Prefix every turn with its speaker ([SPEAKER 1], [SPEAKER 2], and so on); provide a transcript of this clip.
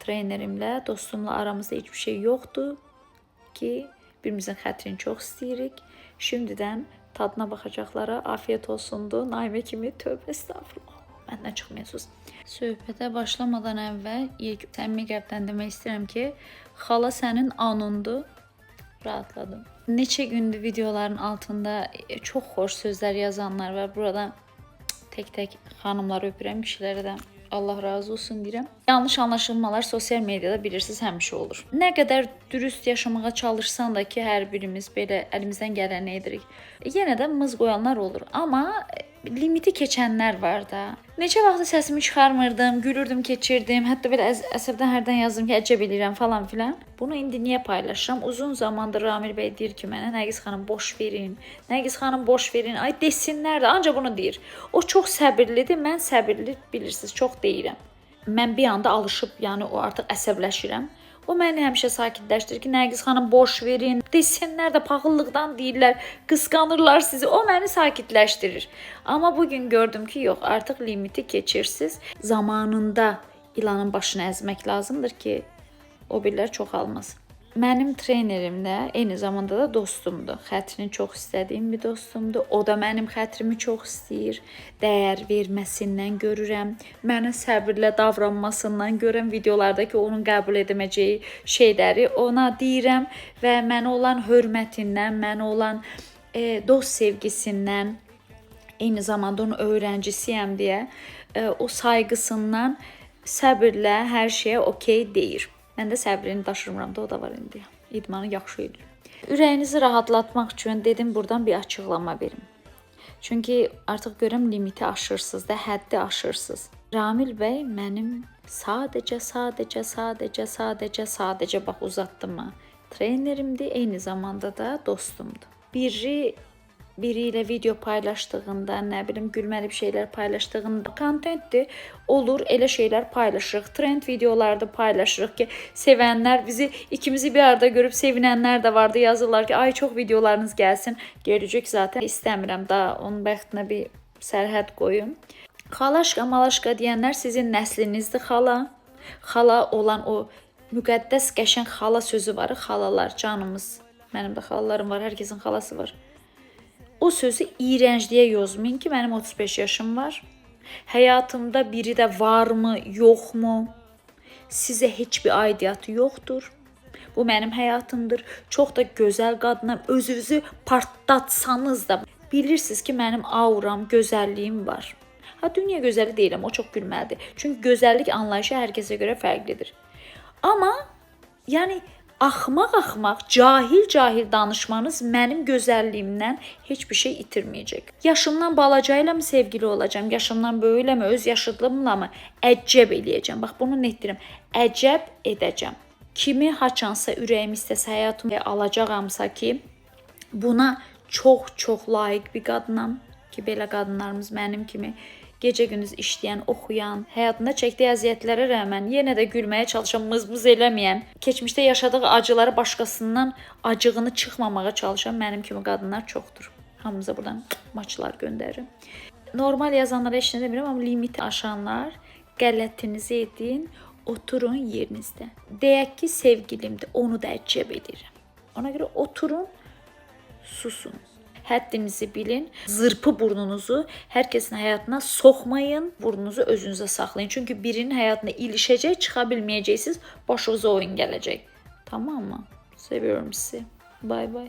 [SPEAKER 1] Trenerimlə, dostumla aramızda hiçbir şey yoxdur ki, birbirimizin xətrini çox istəyirik. Şimdiden tadına baxacaqlara afiyet olsundu. Naimə kimi tövbə estağfurullah. Məndən çıxmayasınız. Söhbətə başlamadan əvvəl ilk səmimi qəlbdən demək istəyirəm ki, xala sənin anındır. Rahatladım. Neçə gündür videoların altında çox xoş sözlər yazanlar var. Buradan tək-tək xanımları öpürəm, kişilərə də Allah razı olsun deyirəm. Yanlış anlaşılmalar sosial mediada bilirsiniz həmişə olur. Nə qədər dürüst yaşamağa çalışsan da ki, hər birimiz belə əlimizdən gələni edirik. Yenə də mız qoyanlar olur, amma limiti keçənlər var da. Neçə vaxtı səsimi çıxarmırdım, gülürdüm, keçirdim. Hətta belə əsəbdən hərdən yazdım ki, əcəb eləyirəm falan filan. Bunu indi niyə paylaşıram? Uzun zamandır Ramil bəy deyir ki, mənə Nərgiz xanım boş verin. Nərgiz xanım boş verin. Ay desinlər də, ancaq bunu deyir. O çox səbirlidir. Mən səbirli bilirsiniz, çox deyirəm. Mən bir anda alışıb, yəni o artıq əsəbləşirəm. O məni həmişə sakitləşdirir ki, Nərgiz xanım boş verin. Desinlər də paxıllıqdan deyirlər, qısqanırlar sizi. O məni sakitləşdirir. Amma bu gün gördüm ki, yox, artıq limiti keçirsiz. Zamanında ilanın başını əzmək lazımdır ki, o birilər çoxalmasın. Mənim trenerim də eyni zamanda da dostumdur. Xətrini çox istədiyim bir dostumdur. O da mənim xətrimi çox istəyir. Dəyər verməsindən görürəm. Mənə səbirlə davranmasından görürəm. Videolardakı onun qəbul edəməyəcəyi şeyləri ona deyirəm və mənə olan hörmətindən, mənə olan dost sevgisindən, eyni zamanda onun öğrencisiyəm deyə o sayğısından səbirlə hər şeyə okey deyir. Mən də səbrini daşırmıram da, o da var indi. İdmanı yaxşı eləyir. Ürəyinizi rahatlatmaq üçün dedim buradan bir açıqlama verim. Çünki artıq görürəm limiti aşırsınız da, həddi aşırsınız. Ramil bəy mənim sadəcə bax uzatdım ha. Trenerimdir, eyni zamanda da dostumdur. Biri ilə video paylaşdığında, nə bilim gülməli bir şeylər paylaşdığında kontentdir. Olur, elə şeylər paylaşırıq. Trend videolarda paylaşırıq ki, sevənlər bizi ikimizi bir arada görüb sevinənlər də vardı. Yazırlar ki, ay çox videolarınız gəlsin. Gələcək zaten. İstəmirəm daha onun bəxtinə bir sərhəd qoyum. Xalaşqa, malaşqa deyənlər sizin nəslinizdir xala. Xala olan o müqəddəs qəşəng xala sözü var. Xalalar canımız. Mənim də xalalarım var, hər kəsin xalası var. O sözü iyrəncliyə yozmayın ki, mənim 35 yaşım var. Həyatımda biri də varmı, yoxmu? Sizə heç bir aidiyyatı yoxdur. Bu mənim həyatımdır. Çox da gözəl qadınam. Özünüzü partlatsanız da bilirsiniz ki, mənim auram, gözəlliyim var. Ha, dünya gözəli deyiləm, o çox gülməlidir. Çünki gözəllik anlayışı hər kəsə görə fərqlidir. Amma yəni axmaq-axmaq, cahil-cahil danışmanız mənim gözəlliyimdən heç bir şey itirməyəcək. Yaşımdan balaca ilə mi sevgili olacağam, yaşımdan böyüklə mi, öz yaşıdlığımla mı? Əcəb eləyəcəm. Bax bunu net deyirəm. Əcəb edəcəm. Kimi haçansa ürəyim istəsə həyatımda alacağamsa ki, buna çox-çox layiq bir qadınam ki, belə qadınlarımız mənim kimi gecə gündüz işləyən, oxuyan, həyatında çəkdiyi əziyyətlərə rəğmən yenə də gülməyə çalışan, mızmız eləməyən, keçmişdə yaşadığı acıları başqasından acığını çıxmamağa çalışan mənim kimi qadınlar çoxdur. Hamımıza buradan maçlar göndərirəm. Normal yazanlara heç nə demirəm, amma limiti aşanlar qələtinizi edin, oturun yerinizdə. Deyək ki, sevgilimdir, onu da əcəb edirəm. Ona görə oturun, susun. Həddinizi bilin. Zırpı burnunuzu hər kəsin həyatına soxmayın. Burnunuzu özünüzə saxlayın. Çünki birinin həyatına ilişəcək, çıxa bilməyəcəksiniz. Başınıza oyun gələcək. Tamam mı? Seviyorum sizi. Bay bay.